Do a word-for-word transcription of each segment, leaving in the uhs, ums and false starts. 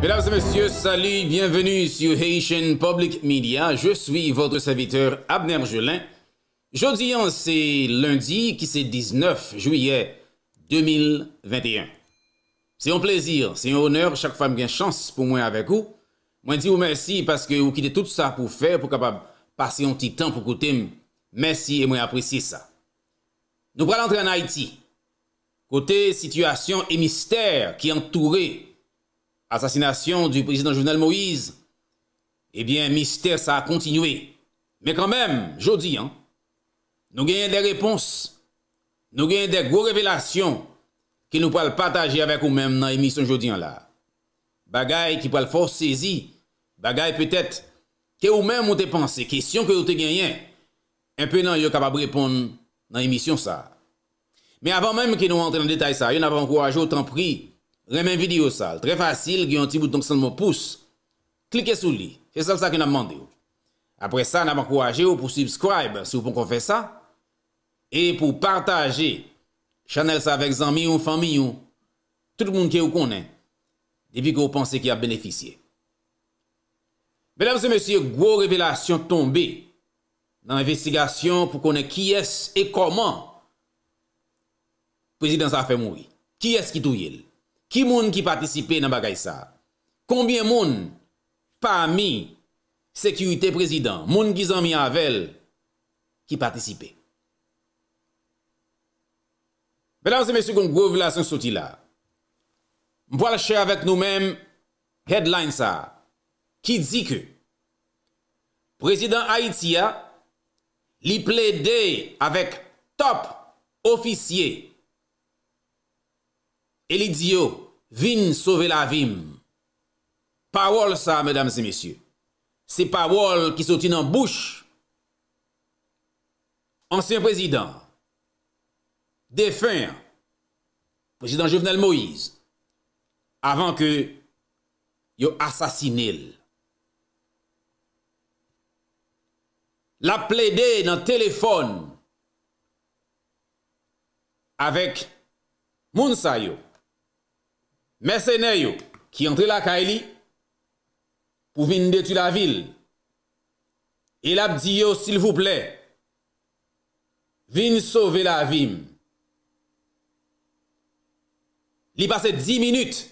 Mesdames et messieurs, salut, bienvenue sur Haitian Public Media. Je suis votre serviteur Abner Gelin. Jodi an se lendi ki se diznèf jwiyè de mil venteyen. Se yon plezi, se yon onè chak fwa m gen chans pou mwen avèk ou. Mwen di w mèsi paske ou kite tout sa pou w fè pou w kapab pase yon ti tan pou koute m. Mèsi e mwen apresye sa. Nou pral antre ann Ayiti, kote sitiyasyon e mistè ki antoure asasinasyon di prezidan Jovenel Moïse, ebyen, mistè sa a kontinye. Men kanmenm, jodi an, nou genyen de repons, nou genyen de gwo revelasyon ke nou pral pataje avèk ou menm nan emisyon jodi an la. Bagay ki pral fè w sezi, bagay petèt ke ou menm ou te panse, kesyon ke ou te genyen, enpe nan yo kapab reponn nan emisyon sa a. Men avan menm ke nou antre nan detay sa yo, n ap ankouraje w, tanpri, renmen videyo sa a. L trè fasil, gen yon ti bouton ki sanble yon pous. Klike sou li. Se sèl sa ke n ap mande w. Apre sa, n ap ankouraje w pou subscribe, si w poko fè sa, e pou pataje chanèl sa avèk zanmi w, fanmi w, tout moun ke w konnen, depi ke w panse ke y ap benefisye. Medam e mesye, gwo revelasyon tonbe nan envestigasyon pou konnen kiyès e kòman prezidan sa a fè mouri. Kiyès ki touye l? Ki moun ki patisipe nan bagay sa a? Konbyen moun pami sekirite prezidan, moun ki zanmi avè l, ki patisipe? Medam e mesye, gon gwo revelasyon soti la. M pral share avèk nou menm headline sa a, ki di ke prezidan Ayiti a, li plede avèk top ofisye e li di yo, "Vin sove lavi m." Pawòl sa a, medam e mesye, se pawòl ki soti nan bouch ansyen prezidan, defen an, prezidan Jovenel Moïse, avan ke yo asasine l. L ap plede nan telefòn avèk moun sa yo, mèsenè yo ki antre lakay li pou vin detwi lavi l. E l ap di yo, "Silvouplè, vin sove lavi m." Li pase dis minit,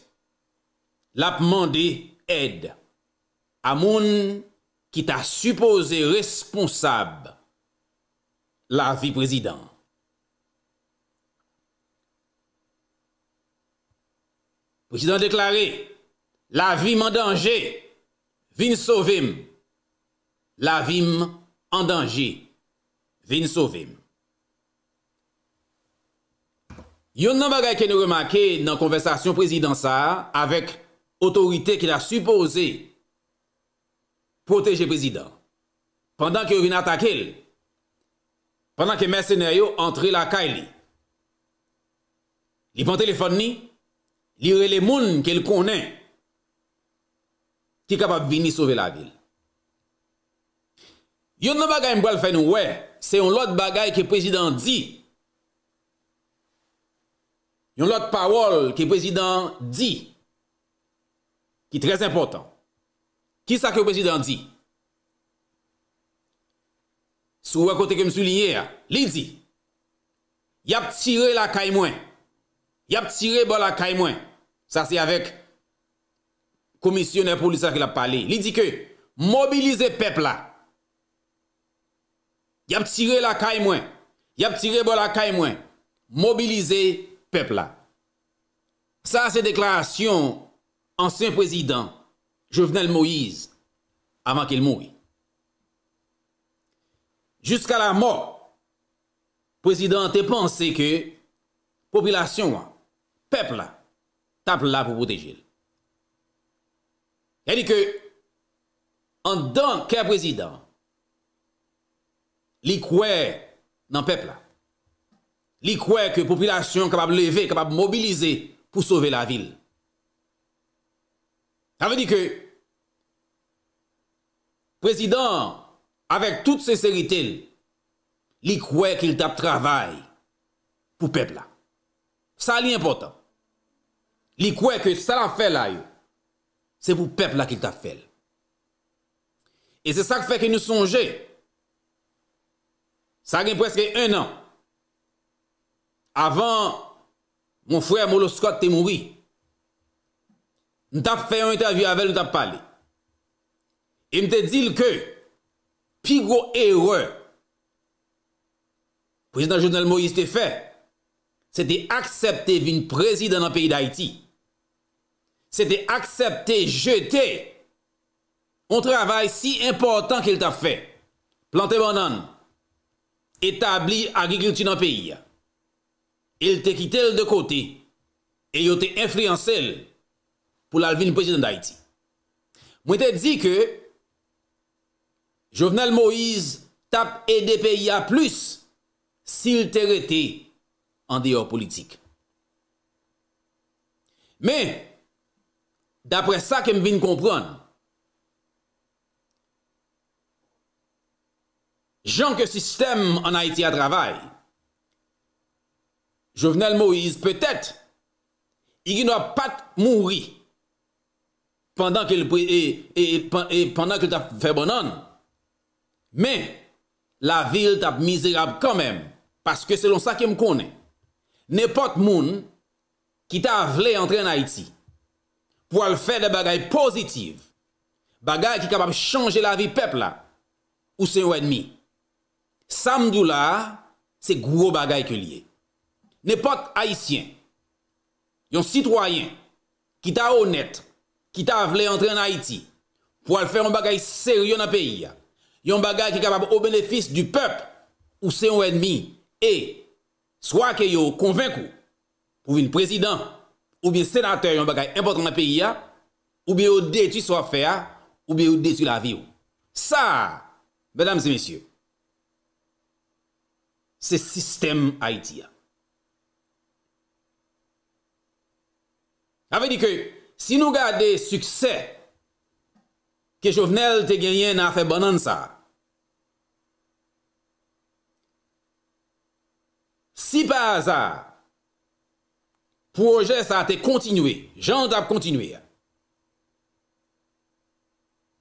l ap mande èd a moun ki ta sipoze responsab lavi prezidan. Prezidan deklare, "Lavi m an danje, vin sove m. Lavi m an danje, vin sove m." Youn nan bagay ke nou remake nan konvèsasyon prezidan sa a avèk otorite ki ta sipoze pwoteje prezidan, pandan ke yo vin atake l, pandan ke mèsenè yo antre lakay li, li pran telefòn li, li rele moun ke l konnen ki kapab vini sove lavi l. Youn nan bagay m pral fè nou wè, se yon lòt bagay ke prezidan an di. Yon lòt pawòl ke prezidan an di, ki trè enpòtan. Kisa ke prezidan an di? Si w wè kote ke m souliye a, li di, "Y ap tire lakay mwen. Y ap tire bò lakay mwen." Sa se avèk komisyonè polis la ke l ap pale. Li di ke, "Mobilize pèp la. Y ap tire lakay mwen. Y ap tire bò lakay mwen. Mobilize pèp la." Sa se deklarasyon ansyen prezidan Jovenel Moïse avan ke l mouri. Jiska lamò, prezidan an te panse ke popilasyon an, pèp la, t ap la pou pwoteje l. Sètadi ke anndan kè prezidan an, li kwè nan pèp la. Li kwè ke popilasyon an kapab leve, kapab mobilize pou sove lavi l. Sa vle di ke prezidan an, avèk tout senserite l, li kwè ke l t ap travay pou pèp la. Sa li enpòtan. Li kwè ke sa l ap fè la yo, Se pou pèp la ke l t ap fè l. E se sa k fè ke nou sonje, sa gen prèske en an, avan mon frè Molo Scott te mouri, m t ap fè yon entèvyou avè l, nou t ap pale. E m te di l ke pi gwo erè Prezidan Jovenel Moïse te fè, se te aksepte vin prezidan nan peyi Dayiti. Se te aksepte jete yon travay si enpòtan ke l t ap fè. Plante bannann, etabli agrikilti nan peyi a. E l te kite l de kote, e yo te enfliyanse l pou l al vin prezidan Dayiti. Mwen te di ke Jovenel Moïse t ap ede peyi a plis si l te rete andeyò politik. Men, daprè sa ke m vin konprann, jan ke sistèm ann Ayiti a travay, Jovenel Moïse petèt, li gendwa pa t mouri pandan ke l pre-, e, e, e, pan-, e pandan ke l t ap fè bannann, men lavi l t ap mizerab kanmenm, paske selon sa ke m konnen, nenpòt moun ki ta vle antre ann Ayiti pou al fè de bagay pozitif, bagay ki kapab chanje lavi pèp la, ou se yon ènmi. Sa m di w la a, se gwo bagay ke l ye. Nenpòt Ayisyen, yon sitwayen ki ta onèt, ki ta vle antre ann Ayiti pou al fè yon bagay serye nan peyi a, yon bagay ki kapab o benefis di pèp, ou se yon ènmi. E swa ke yo konvenk ou pou vin prezidan oubyen senatè yon bagay enpòtan nan peyi a, oubyen yo detwi sa w ap fè a, oubyen yo detwi lavi w. Sa a, medam e mesye, se sistèm Ayiti a. Sa vle di ke si nou gade siksè ke Jovenel te genyen nan afè bannann sa a, si pa aza pwojè sa a te kontinye jan l t ap kontinye a,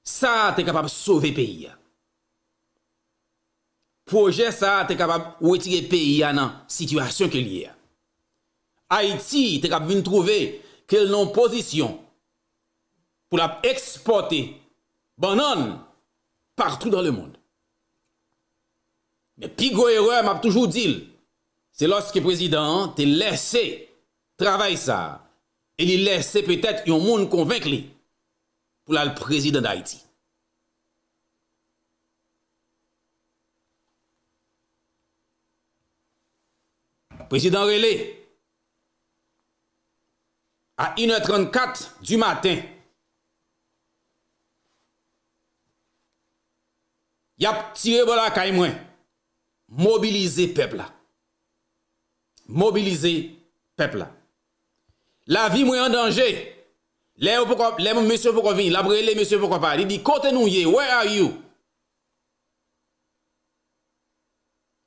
sa a te kapab sove peyi a. Pwojè sa a te kapab retire peyi a nan sitiyasyon ke l ye a. Ayiti te kab vin twouve ke l nan yon pozisyon pou l ap ekspòte bannann partout dans le monde. Men pi gwo erè, m ap toujou di l, se lòske prezidan an te lèse travay sa a, e li lèse petèt yon moun konvenk li pou l al prezidan Dayiti. Prezidan rele a inè trannkat di maten. Y ap tire bò lakay mwen. Mobilize pèp la. Mobilize pèp la. Lavi mwen an danje. Lè yo poko, lè mesye poko vini, l ap rele, mesye poko pa. Li di, "Kote nou ye? Where are you?"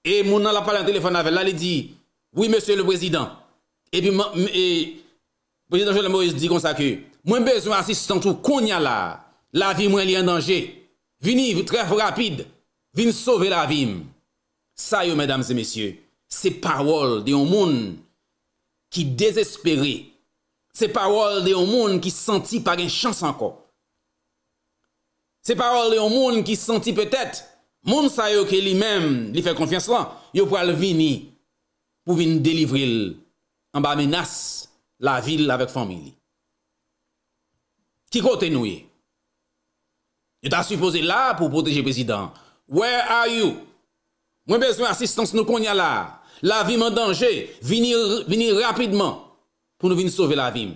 E moun nan l ap pale nan telefòn avè l la, li di, "Wi, mesye le prezidan." Epi, man-, m-, e, Prezidan Jovenel Moïse di konsa ke, "Mwen bezwen asistans ou kounye a la a. Lavi mwen li an danje. Vini trè rapid. Vin sove lavi m." Sa yo, medam e mesye, se pawòl de yon moun ki dezespere. Se pawòl de yon moun ki santi pa gen chans ankò. Se pawòl de yon moun ki santi petèt moun sa yo ke li menm li fè konfyans lan, yo pral vini pou vin delivre l anba menas lavi l avèk fanmi li. Ki kote nou ye? Yo ta sipoze la pou pwoteje prezidan an. Where are you? Mwen bezwen asistans nou kounye a la a. Lavi m an danje. Vini, vini rapidman pou nou vin sove lavi m.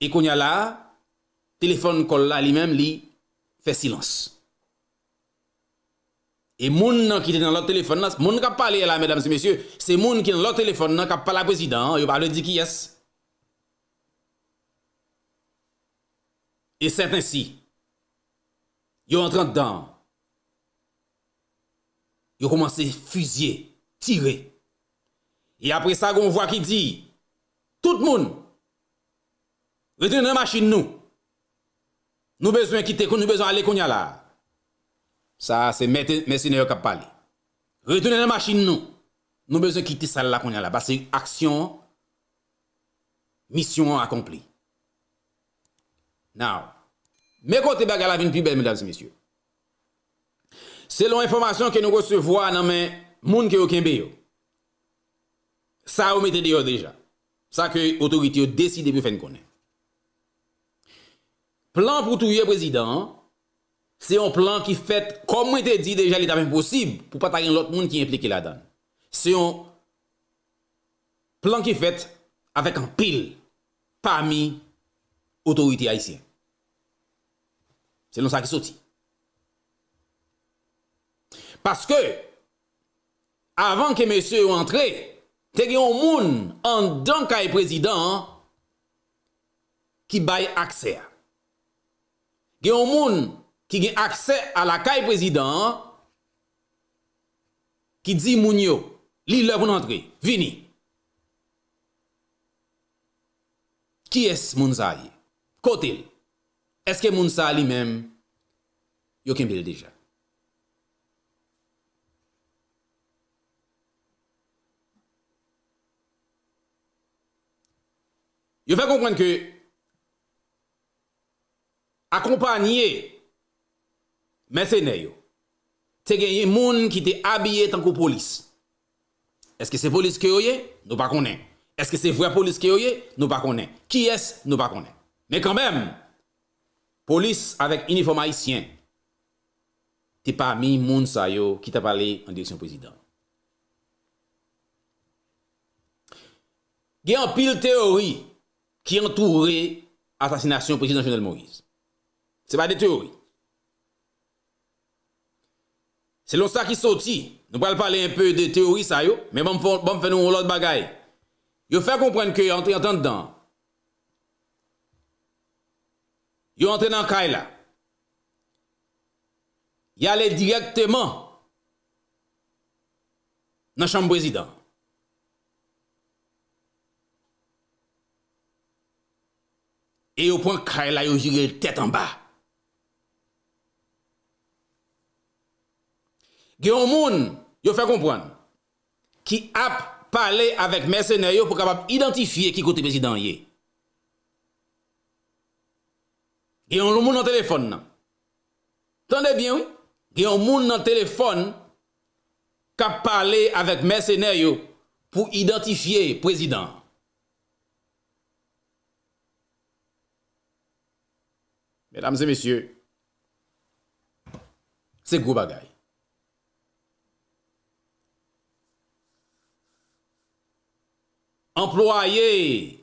E kounye a la a, telefòn kò l la li menm li fè silans. E moun nan ki te nan lòt telefòn nan, moun k ap pale a la, medam e mesye, se moun ki nan lòt telefòn nan k ap pale a prezidan an, yo pa vle di kiyès. E sètensi, yo antre anndan an. Yo kòmanse fizye, tire. E apre sa, gen yon vwa ki di, "Tout moun, Retounen nan machin nou. Nou bezwen kite, nou bezwen ale kounye a la. Sa a se mèt-, mèsenè yo k ap pale. Retounen nan machin nou. Nou bezwen kite sal la kounye a la. Paske aksyon, misyon an akonpli. Now, men kote bagay la vin pi bèl, medam e mesye. Selon enfòmasyon ke nou resevwa nan men moun ke yo kenbe yo, sa yo mete deyò deja. Sa ke otorite yo deside pou yo fè n konnen. Plan pou touye prezidan an, se yon plan ki fèt, kòm mwen te di deja, li t ap enposib pou pa ta gen lòt moun ki enplike ladan l. Se yon plan ki fèt avèk anpil pami otorite ayisyen. Selon sa ki soti. Paske, avan ke mesye yo antre, te gen yon moun anndan kay prezidan an ki bay aksè a. Gen yon moun ki gen aksè a lakay prezidan an, ki di moun yo, li lè pou n antre, vini. Kiyès moun sa a ye? Kote l? Èske moun sa a li menm, yo kenbe l deja? Yo fè konprann ke akonpanye mèsenè yo, te genyen moun ki te abiye tankou polis. Èske se polis ke yo ye? Nou pa konnen. Èske se vrè polis ke yo ye? Nou pa konnen. Kiyès? Nou pa konnen. Men kanmenm, polis avèk inifòm ayisyen te pami moun sa yo ki t ap ale an direksyon prezidan. Gen anpil teyori ki antoure asasinasyon prezidan Jovenel Moïse. Se pa de teyori. Selon sa ki soti, nou pral pale enpe de teyori sa yo, men ban m fè, ban m fè nou yon lòt bagay. Yo fè konprann ke yo antre anndan. Yo antre nan kay la. Y ale dirèkteman nan chanm prezidan. E yo pran kay la, yo vire l tèt anba. Gen yon moun, yo fè konprann, ki ap pale avèk mèsenè yo pou kapab idantifye ki kote prezidan an ye. Gen yon moun nan telefòn nan. Tande byen, wi. Gen yon moun nan telefòn k ap pale avèk mèsenè yo pou idantifye prezidan an. Medam e mesye, se gwo bagay. Anplwaye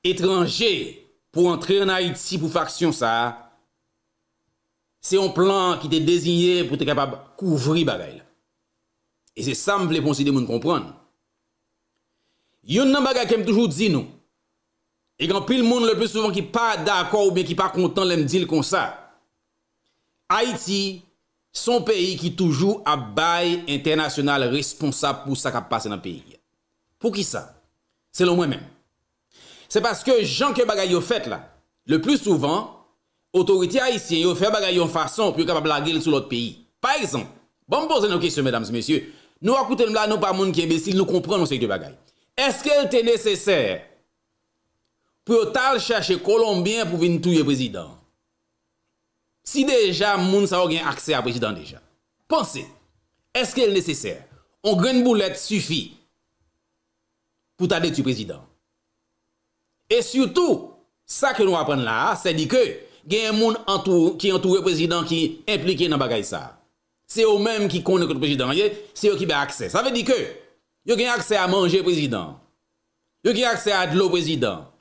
etranje pou antre ann Ayiti pou fè aksyon sa a, se yon plan ki te deziye pou te kapab kouvri bagay la. E se sa m vle pou yon seri de moun konprann. Youn nan bagay ke m toujou di nou, e gen anpil moun le pli souvan ki pa dakò oubyen ki pa kontan lè m di l konsa. Ayiti, se yon peyi ki toujou ap bay entènasyonal responsab pou sa k ap pase nan peyi a. Poukisa? Selon mwen menm. Se paske jan ke bagay yo fèt la, le pli souvan, otorite ayisyen yo fè bagay yon fason pou yo kapab lage l sou lòt peyi. Pa egzanp, ban m poze nou kesyon, medam e mesye. Nou ap koute m la, nou pa moun ki enbesil, nou konprann yon seri de bagay. Èske l te nesesè pou yo t al chache Kolonbyen pou vin touye prezidan an? Si deja moun sa yo gen aksè a prezidan deja. Panse, èske l nesesè? On grenn boulèt sifi pou ta detwi prezidan. E sitou, sa ke nou aprann la a, sèdi ke genyen moun antou-, ki antoure prezidan ki enplike nan bagay sa a. Se yo menm ki konnen kote prezidan an ye, se yo ki bay aksè. Sa vle di ke yo gen aksè a manje prezidan an. Yo gen aksè a dlo prezidan an.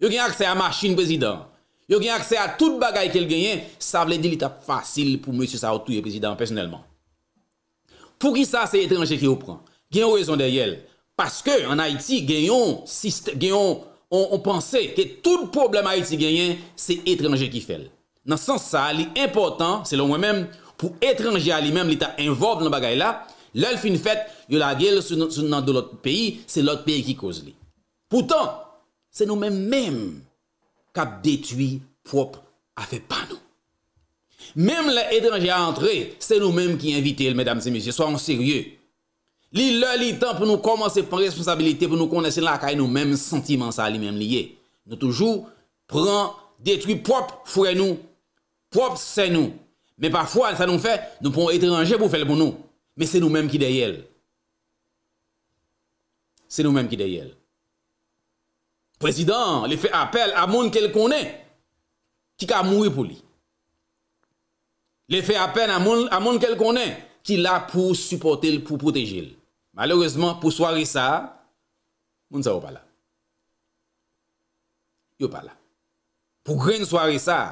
Yo gen aksè a machin prezidan an. Yo gen aksè a tout bagay ke l genyen. Sa vle di li t ap fasil pou mesye sa yo touye prezidan an pèsonèlman. Poukisa se etranje ke yo pran? Gen yon rezon dèyè l. Paske ann Ayiti, gen yon sistè-, gen yon, yon, yon panse ke tout pwoblèm Ayiti genyen, se etranje ki fè l. Nan sans sa a, li enpòtan, selon mwen menm, pou etranje a li menm, li ta envòlv nan bagay la. Lè l fin fèt, yo lage l sou, sou nan do lòt peyi, se lòt peyi ki koz li. Poutan, se nou menm menm k ap detwi pwòp afè pa nou. Menm lè etranje a antre, se nou menm ki envite l, medam e mesye, soyons sérieux. Li lè, li tan pou nou kòmanse pran responsabilite, pou nou konnen se lakay nou menm santiman sa li menm li ye. Nou toujou pran detwi pwòp frè nou, pwòp sè nou. Men pafwa, sa nou fè, nou pran yon etranje pou fè l pou nou. Men se nou menm ki dèyè l. Se nou menm ki dèyè l. Prezidan an, li fè apèl a moun ke l konnen ki ka mouri pou li. Li fè apèl a moun, a moun ke l konnen ki la pou sipòte l, pou pwoteje l. Malerezman, pou sware sa a, moun sa yo pa la. Yo pa la. Pou grenn sware sa a,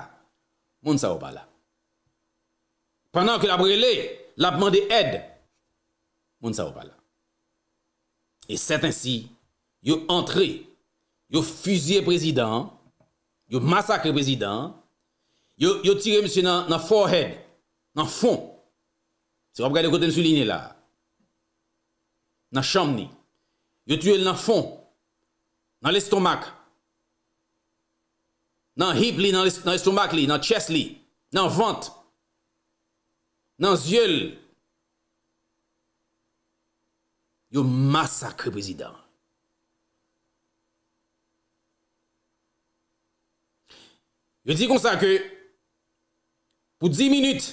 moun sa yo pa la. Pandan ke l ap rele, l ap mande èd, moun sa yo pa la. E sèt ensi, yo antre, yo fiziye prezidan an, yo masakre prezidan an, yo, yo tire misye nan, nan forehead, nan fon. Si w ap gade kote m souliye la, nan chanm li. Yo tiye l nan fon, nan lestomak, nan hip li, nan, nan estomak li, nan chest li, nan vant, nan zye l. Yo masakre prezidan an. Yo di konsa ke pou dis minit,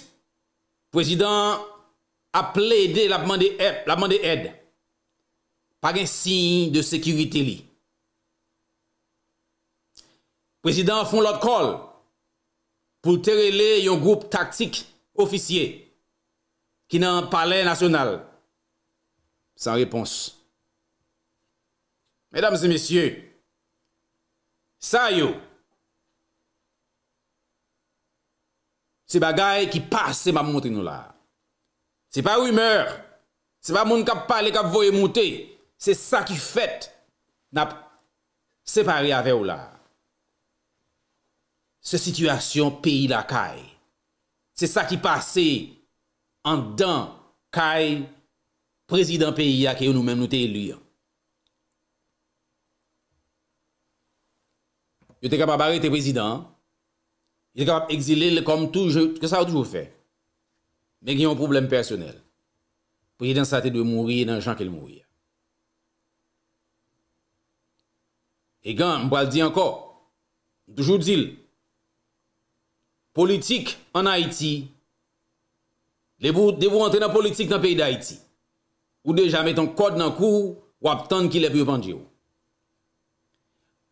prezidan an ap plede, l ap mande èd, l ap mande èd. Pa gen siy de sekirite li. Prezidan an fè yon lòt call pou l te rele yon gwoup taktik ofisye ki nan Palè Nasyonal. San repons. Medam e mesye, sa yo, se bagay ki pase m ap montre nou la a. Se pa rimè, se pa moun k ap pale, k ap voye moute. Se sa ki fèt, n ap separe avè w la a. Se sitiyasyon peyi lakay. Se sa ki pase anndan kay prezidan peyi a ke nou menm nou te eli an. Yo te kapab arete prezidan an. Yo te kapab egzile l kòm toujou, ke sa yo toujou fè. Men gen yon pwoblèm pèsonèl. Prezidan sa te dwe mouri nan jan ke l mouri a. E gen, m pral di ankò, m toujou di l, politik ann Ayiti, depi w, depi w antre nan politik nan peyi Dayiti, ou deja met yon kòd nan kou w, w ap tann kilè pou yo pandje w.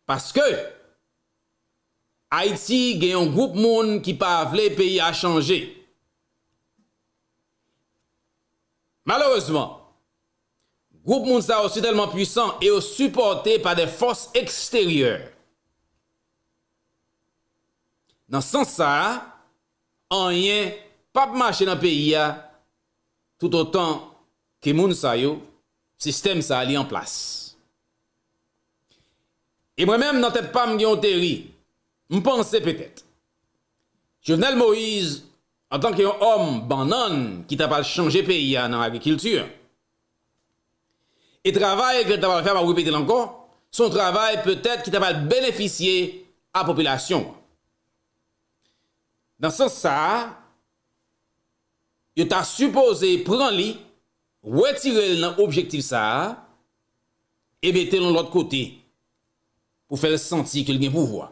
Paske Ayiti gen yon gwoup moun ki pa vle peyi a chanje. Malerezman, gwoup moun sa yo si tèlman pwisan e yo sipòte pa de fòs eksteryè. Nan sans sa a, anyen p ap mache nan peyi a toutotan ke moun sa yo, sistèm sa a, li an plas. E mwen menm, nan tèt pa m, gen yon teyori. M panse petèt Jovenel Moïse, antanke yon òm bannann ki ta pral chanje peyi a nan agrikilti, e travay ke l ta pral fè, m ap repete l ankò, se yon travay petèt ki ta pral benefisye a popilasyon an. Nan sans sa a, yo ta sipoze pran li, retire l nan objektif sa a, e mete l yon lòt kote pou fè l santi ke l gen pouvwa.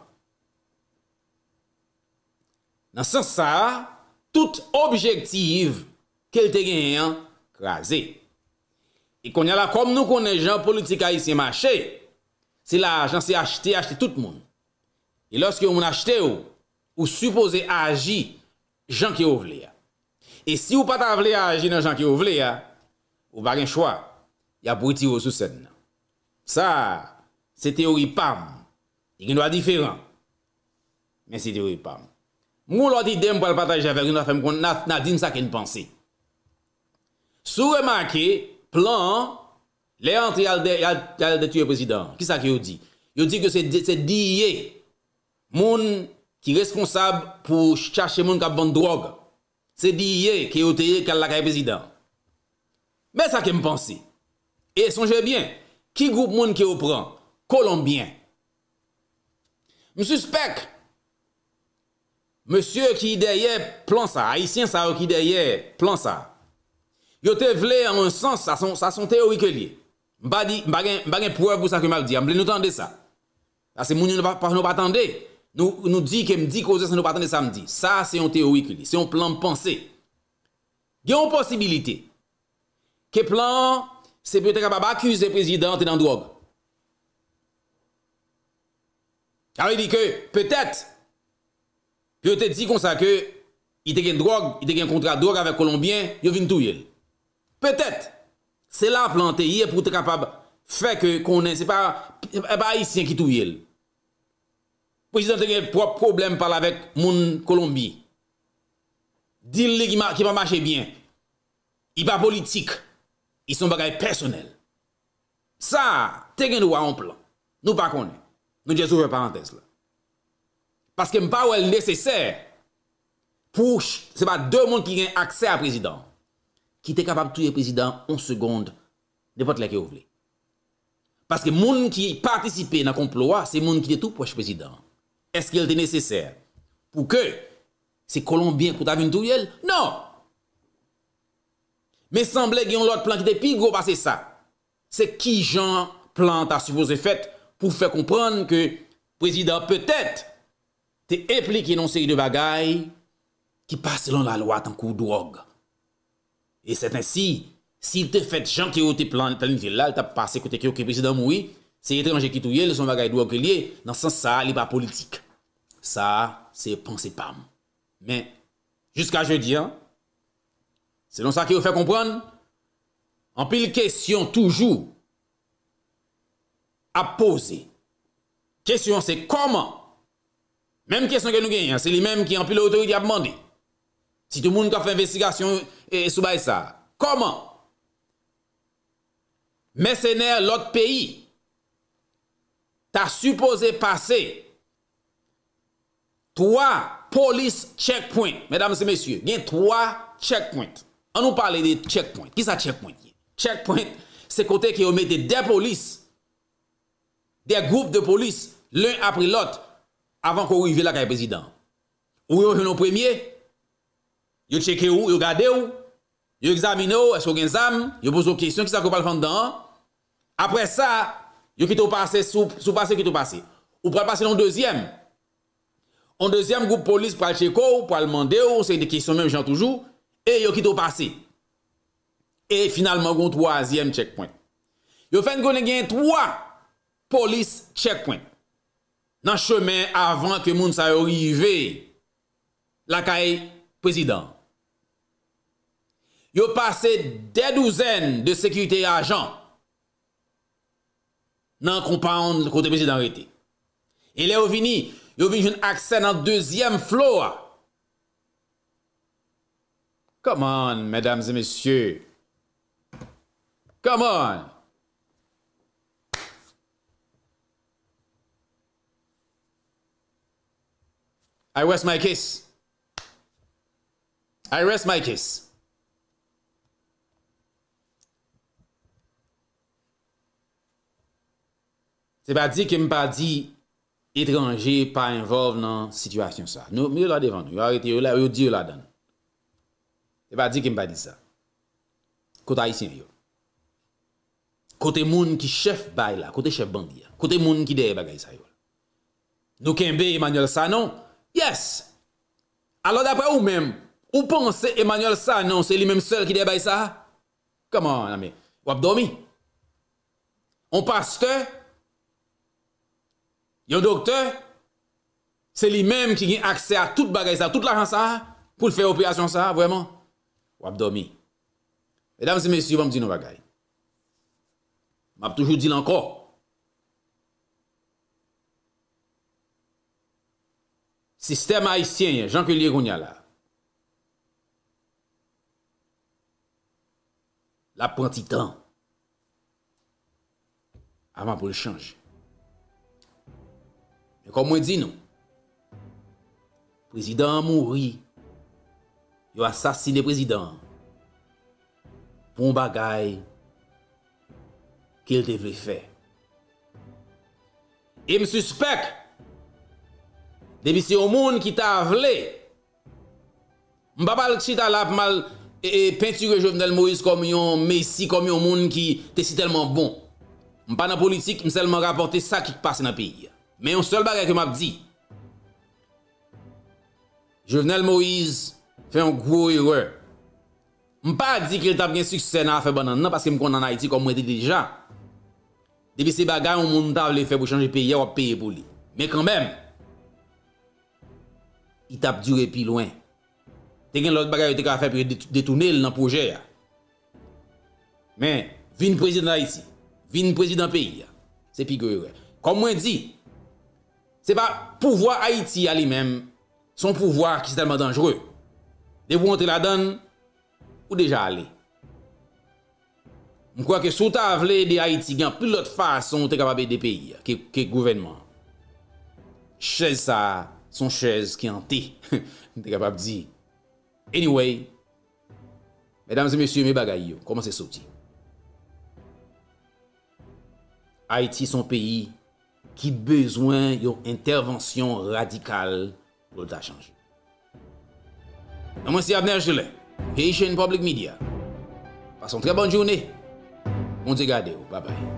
Nan sans sa a, tout objektif ke l te genyen an kraze. E kounye a la, kòm nou konnen jan politik ayisyen mache, se lajan, se achte, achte tout moun. E lòske yon moun achte w, ou sipoze aji jan ke w vle a. E si w pa ta vle aji nan jan ke w vle a, ou pa gen chwa, y ap retire w sou sèn nan. Sa a, se teyori pa m. Li gen dwa diferan, men se teyori pa m. M gen yon lòt ide m pral pataje avèk nou, n a fè m konn, n a, n a di m sa ke n panse. Si w remake, plan an, lè antre y al de, y al, y al detwi prezidan an, kisa ke yo di? Yo di ke se, se D E A, moun ki responsab pou chache moun k ap vann dwòg. Se D E A ke yo te ye k al lakay prezidan. Men sa ke m panse. E sonje byen, ki gwoup moun ke yo pran? Kolonbyen. M sispèk mesye ki dèyè plan sa, ayisyen sa yo ki dèyè plan sa, yo te vle, an yon sans, sa se yon, sa se yon teyori ke l ye. M pa di, m pa gen, m pa gen prèv pou sa ke m ap di a. M vle nou tande sa. Paske moun yo nou pa, pa, nou pa tande. Nou, nou di ke m di koze sa, nou pa tande sa m di. Sa se yon teyori ke l ye. Se yon plan m panse. Gen yon posibilite ke plan an, se pou yo te kapab akize prezidan an te nan dwòg. Sa vle di ke, petèt, pou yo te di konsa ke li te gen dwòg, li te gen kontra dwòg avèk Kolonbyen, yo vin touye l. Petèt, se la plan an te ye pou te kapab fè ke konnen se pa, se pa Ayisyen ki touye l. Prezidan te gen pwòp pwoblèm pale avèk moun Kolonbi. Deal li ki ma-, ki pa mache byen. Li pa politik. Li se yon bagay pèsonèl. Sa a te gen dwa yon plan. Nou pa konnen. Nou just ouvè parantèz la. Paske m pa wè l nesesè pou ch-, se pa de moun ki gen aksè a prezidan an ki te kapab touye prezidan an yon segonn, nenpòt lè ke yo vle. Paske moun ki patisipe nan konplo a, se moun ki te tou pwòch prezidan an. Èske l te nesesè pou ke se Kolonbyen pou ta vin touye l? Non! Men sanble gen yon lòt plan ki te pi gwo pase sa. Se kijan plan an ta sipoze fèt pou fè konprann ke prezidan an petèt te enplike nan yon seri de bagay ki pa selon lalwa tankou dwòg. E sètensi, si l te fèt jan ke yo te plan-, planifye l la, l t ap pase kote ke, oke, prezidan mouri, se etranje ki touye l, se yon bagay dwòg ke l ye, nan sans sa a, li pa politik. Sa a, se panse pa m. Men, jiska jodi a, selon sa ke yo fè konprann, anpil kesyon toujou ap poze. Kesyon an se kòman? Menm kesyon ke nou genyen an, se li menm ke anpil otorite ap mande. Sitou moun k ap fè envestigasyon, e, sou bagay sa a. Kòman mèsenè lòt peyi ta sipoze pase twa polis checkpoint, medam e mesye, gen twa checkpoint. An nou pale de checkpoint. Kisa checkpoint ye? Checkpoint, se kote ke yo mete de polis, de gwoup de polis, len apre lòt, avan ke w rive lakay prezidan. Ou yo jwenn ou premye, yo tcheke w, yo gade w, yo egzamine w, èske w gen zam, yo poze w kesyon, kisa ke w pral fè anndan an. Apre sa, yo kite w pase, si w, si w pase, yo kite w pase. Ou pral pase nan yon dezyèm. Yon dezyèm gwoup polis pral tcheke w, pral mande w, yon seri de kesyon menm jan toujou, e yo kite w pase. E finalman, gen yon twazyèm checkpoint. Yo fè n konnen gen twa polis checkpoint nan chemen avan ke moun sa yo rive lakay prezidan. Yo pase dè douzèn de sekirite e ajan nan compound kote prezidan rete. E lè yo vini, yo vin jwenn aksè nan dezyèm floor a. Come on, medam e mesye. Come on. I rest my case. I rest my case. Se pa di ke m pa di etranje pa envolve nan sitiyasyon sa. Nou, yo la devan nou, yo arete yo la, yo di yo ladan. Se pa di ke m pa di sa. Kote ayisyen yo? Kote moun ki chèf bay la? Kote chèf bandi a? Kote moun ki dèyè bagay sa yo? Nou kenbe Emmanuel Sanon? Yes! Alò, daprè ou menm, ou panse Emmanuel Sanon se li menm sèl ki dèyè bay sa? Come on, ami. W ap dòmi? Yon pastè, yon doktè, se li menm ki gen aksè a tout bagay sa, tout lajan sa, pou l fè operasyon sa, vrèman? W ap dòmi. Medam e mesye, ban m di nou bagay. M ap toujou di l ankò. Sistèm ayisyen an, jan ke l ye kounye a la, l ap pran ti tan avan pou l chanje. Men kòm mwen di nou, prezidan an mouri, yo asasine prezidan an pou yon bagay ke l te vle fè. E m sispèk Depi se yon moun ki ta vle, m pa pral chita la pou m al e, e, pentire Jovenel Moïse kòm yon mesi, kòm yon moun ki te si tèlman bon. M pa nan politik, m sèlman rapòte sa ki pase nan peyi a. Men yon sèl bagay ke m ap di, Jovenel Moïse fè yon gwo erè. M pa di ke l t ap gen siksè nan afè bannann nan, paske m konn ann Ayiti kòm mwen te deja. Depi se bagay yon moun ta vle fè pou chanje peyi a, w ap peye pou li. Men kanmenm, li t ap dire pi lwen. Te gen lòt bagay yo te ka fè pou yo det-, detounen l nan pwojè a. Men, vin prezidan Ayiti, vin prezidan peyi a, se pi gwo erè. Kòm mwen di, se pa pouvwa Ayiti a li menm, se yon pouvwa ki sèlman danjere. Depi w antre ladan l, ou deja ale. M kwè ke si w ta vle ede Ayiti, gen anpil lòt fason w te kapab ede peyi a ke, ke gouvènman an. Chèz sa a, se yon chèz ki ante, m te kapab di. Anyway, medam e mesye, men bagay yo kòmanse soti. Ayiti se yon peyi ki bezwen yon entèvansyon radikal pou l ta chanje. Non mwen se Abner Gelin, Haitian Public Media. Pase yon trè bòn jounen. Bondye gade w. Babay.